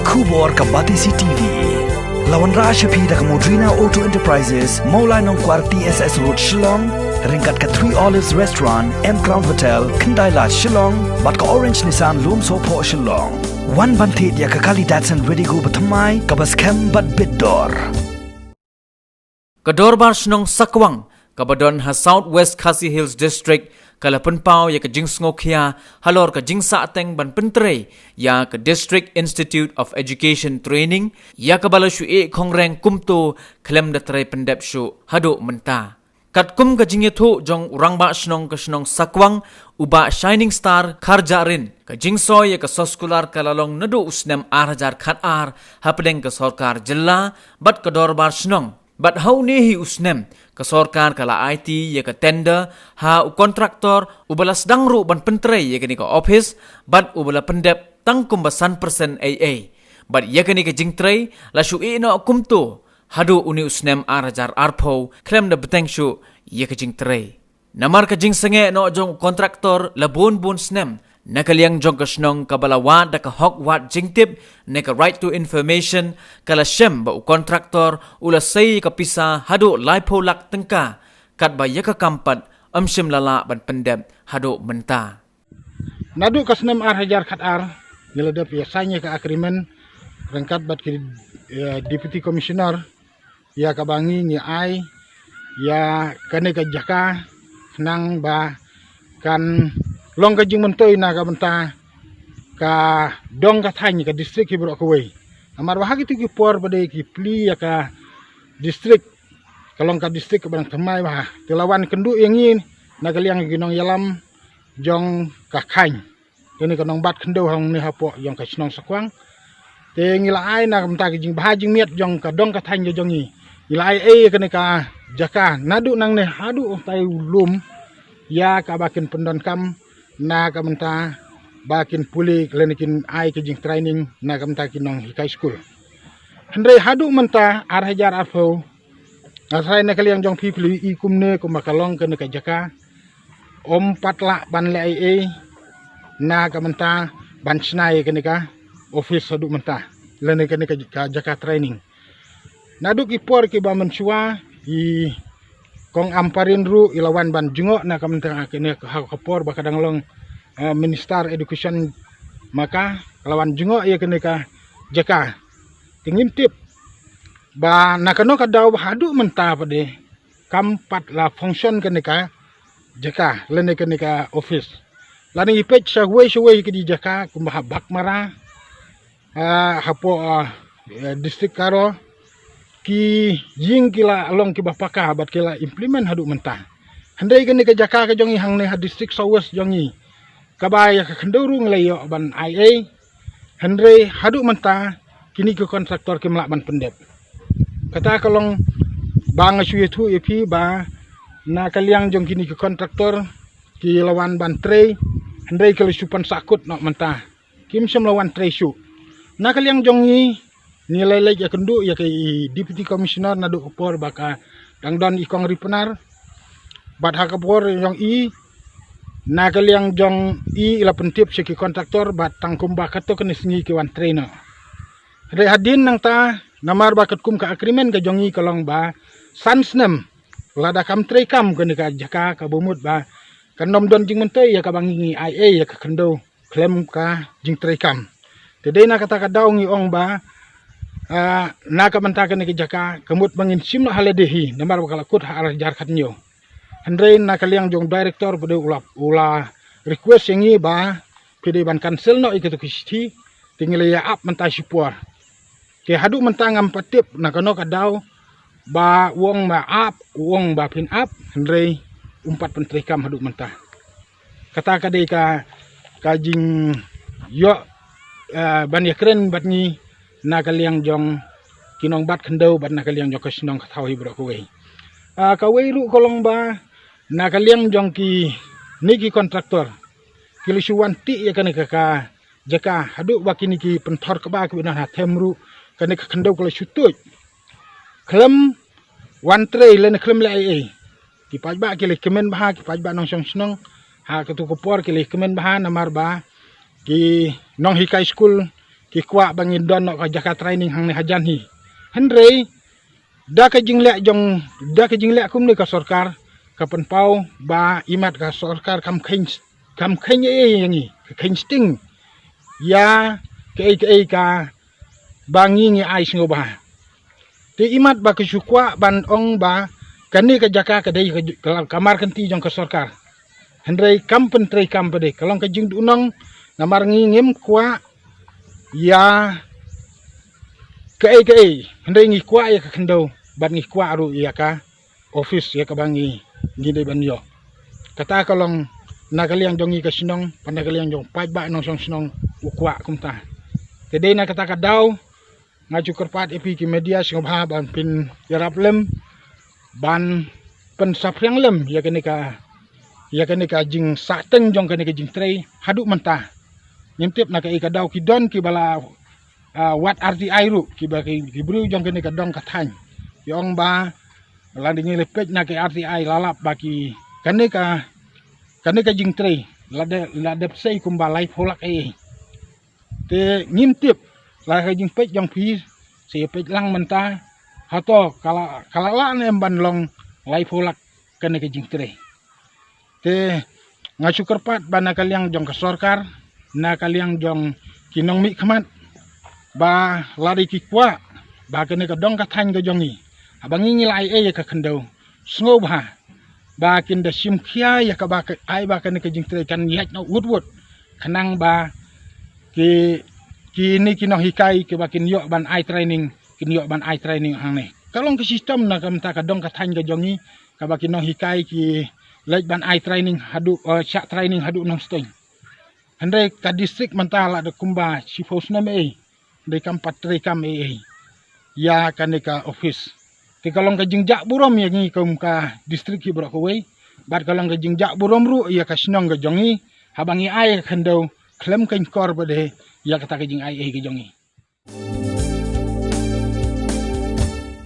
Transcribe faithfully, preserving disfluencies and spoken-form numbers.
Khubor ka Batesi T V. La wanrah sha phi da ka Modrina Auto Enterprises, Mawlai Nongkwar T S S Road, Shillong, ryngkat ka Three Olives Restaurant, M Crown Hotel, Khyndai Lad, Shillong, bad ka Orange Nissan Lumsohphoh, Shillong. Wan ban thied ïa ka kali Datsun Redigo bathymmai, kaba skhem bad bit dor. Ka Dorbar Shnong Sakwang, kaba don ha South West Khasi Hills District, ka la pynpaw ïa ka jingsngewkhia halor ka jingsahteng ban pyntrei ïa ka District Institute of Education Training, ïa kaba la shu ïeh khongreng kumto khlem da trei pyndep shuh haduh mynta. Katkum ka jingïathuh jong u Rangbah Shnong ka Shnong Sakwang, u Bah Shining Star Kharjahrin, ka jingsoi ïa ka soskular ka la long naduh u snem ar hajar khatar hapdeng ka sorkar jylla bad ka Dorbar Shnong. Bad ha une hi u snem, ka sorkar ka la aiti ïa ka tender ha u kontraktor uba la sdang ruh ban pyntrei ïa kane ka ophis, bad uba la pyndep tang kumba san persen ei ei. Bad ïa kane ka jingtrei la shu ïeh noh kumto haduh une u snem ar hajar arphew khlem da bteng shuh ïa ka jingtrei. Namar ka jingsangeh noh jong u kontraktor la bun bun snem, na ka liang jong ka shnong kaba la wad da ka hok wad jingtip ne ka right to information, ka la shem ba u kontraktor u la sei ka pisa haduh laiphew lak tyngka, katba ïa ka kam pat ym shym la lah ban pyndep haduh mynta. Naduh ka snem ar hajar khatar, ngi la dep ïa sign ïa ka agreement ryngkat bad ki, eh, Deputy Commissioner, ïa kaba ngi ngi ai ïa kane ka jaka, khnang ba kan long ka jingmyntoi na ka bynta ka dong ka thaiñ ka district hi baroh kawei. Namar ba ha kitu ki por ba dei ki plie ïa ka district, ka long ka district kaba dang thymmai bha. Te la wan kynduh ïa ngi na ka liang ki nongïalam jong ka khaiñ, kane ka nongbat khyndew hangne hapoh jong ka shnong Sakwang. Te ngi la ai na ka bynta ka jingbha jingmiat jong ka dong ka thaiñ ka jong ngi, ngi la ai ei kane ka jaka naduh nangne haduh u tai u lum, ïa kaba kin pyndonkam na ka bynta ba kin pule lane kin ai ka jingtraining na ka bynta ki nonghikai skul. Hynrei haduh mynta ar hajar arphew, nga tharai na ka liang jong phi phi la i kumne kumba ka long kane ka jaka, ym pat lah ban leh ei ei na ka bynta ban shna ïa kane ka office haduh mynta, lane kane ka, ka jaka training. Naduh ki por kiba mynshuwa, i Kong Ampareen ruh i la wan ban jngoh na ka bynta kane ka, ha ka por ba ka dang long, eh, Minister Education ma ka, ka la wan jngoh ïa kane ka jaka. Te ngim tip ba na kano ka daw ba haduh mynta pat de kam pat la function kane ka jaka lane kane ka office. Lane ngi peit shawei shawei ki jaka kumba ha Baghmara, ah, hapoh, ah, eh, district Garo, ki ïing ki la long kiba paka bad ki la implement haduh mynta. Hynrei kane ka jaka ka jong ngi hangne ha district South West jong ngi, kaba ïa ka khyndew ruh ngi la ïoh ban ai ei, hynrei haduh mynta kine ki kontraktor kim lah ban pyndep. Kata ka long ba nga shu ïathuh ïa phi ba na ka liang jong kine ki kontraktor ki la wan ban trei, hynrei ki la shu pan sahkut noh mynta, kim shym la wan trei shuh. Na ka liang jong ngi, ngi la leit ïakynduh ïa ka i Deputy Commissioner naduh ka por ba ka dang don i Kong Ripnar. Bad ha ka por jong i, na ka liang jong i i la pyntip sha ki kontraktor bad tang kumba katto katne sngi ki wan trei noh. Hynrei hadien nangta, namar ba katkum ka agreement ka jong ngi ka long ba san snem lada kam trei kam kane ka jaka, kaba mut ba kan ym don jingmyntoi ïa kaba ngi ngi ai ei ïa ka khyndew khlem ka jingtrei kam. Te dei na kata ka daw ngi ong ba, ah, na ka bynta kane ka jaka ka mut ba ngin shim noh ha lade hi, namar ba ka la kut ha ar hajar khathynñiew. Hynrei na ka liang jong director pat de u la, u la request ïa ngi ba phi dei ban cancel noh ïa katu ka shithi, te ngi la ïa ap mynta shipor. Te haduh mynta ngam pat tip na kano ka daw ba u ong ba ap, u ong ba phin ap, hynrei um pat pyntreikam haduh mynta. Kata ka dei ka, ka jingïoh, eh, ban ïakren bad ngi na ka liang jong ki nongbat khyndew bad na ka liang jong ka shnong ka thaw hi baroh kawei. Ah, kawei ruh ka long ba na ka liang jong kine ki kontraktor ki la shu wan tih ïa kane ka, ka jaka haduh ba kine ki pynthor kaba kiba don ha them ruh kane ka khyndew ka la shu tuid. Khlem wan trei lane khlem leh ei ei. Ki paidbah ki la kmen bha, ki paidbah nongshong shnong ha katu ka por ki la kmen bha namar ba ki nonghikai skul ki kwah ba ngin don noh ka jaka training hangne hajan hi. Hynrei da ka jingleh jong, da ka jingleh kumne ka sorkar, ka pynpaw ba imat ka sorkar kam kheiñ, kam kheiñ ei ei ïa ngi, ka kheiñ sting ïa kaei kaei kaba ngi ngi ai sngewbha. Te imat ba ka shu kwah ban ong ba kane ka jaka ka dei ka, ka, ka markynti jong ka sorkar. Hynrei kam pyntreikam pat de, ka long ka jingduhnong, namar ngi ngim kwah ïa kaei kaei, hynrei ngi kwah ïa ka khyndew, bad ngi kwah ruh ïa ka office ïa kaba ngi, ngi dei ban ïoh. Kata ka long na ka liang jong ngi ka shnong, bad na ka liang jong paidbah nongshong shnong u kwah kumta. Te dei na kata ka daw nga ju kyrpad ïa phi ki media sngewbha ban pynïarap lem, ban pynsaphriang lem ïa kane ka, ïa kane ka jingsahteng jong kane ka jingtrei haduh mynta. Ngim tip na kaei ka daw ki don kiba la, ah, wad R T I ruh, kiba ki, ki briew jong kane ka dong ka thaiñ. Ki ong ba lada ngi leit peit na ka R T I la lap ba ki, kane ka, kane ka jingtrei la dep, la dep sei kumba laiphew lak ei ei. Te ngim tip, la ka jingpeit jong phi, sa ïa peit lang mynta, hato ka la, ka la lah ne em ban long laiphew lak kane ka jingtrei. Te nga shu kyrpad ba na ka liang jong ka sorkar, na ka liang jong ki nongmihkhmat, ba lada ki kwah ba kane ka dong ka thaiñ ka jong ngi, haba ngi ngi la ai ei ïa ka khyndew, sngewbha ba kin da shim khia ïa kaba ka ai ba kane ka jingtrei kan ïaid noh wut wut, khnang ba ki, kine ki nonghikai kiba kin ïoh ban ai training, kin ïoh ban ai training hangne. Ka long ka system na ka mynta ka dong ka thaiñ ka jong ngi, kaba ki nonghikai ki leit ban ai training haduh, eh, shah training haduh Nongstoiñ. Hynrei ka district mynta la da kumba shiphew snem ei, hynrei kam pat treikam ei ei ïa kane ka office. Te ka long ka jingjah burom ïa ngi kum ka district hi baroh kawei, bad ka long ka jingjah burom ruh ïa ka shnong ka jong ngi, haba ngi ai ka khyndew khlem keiñkor pat de ïa kata ka jingai ei ka jong ngi.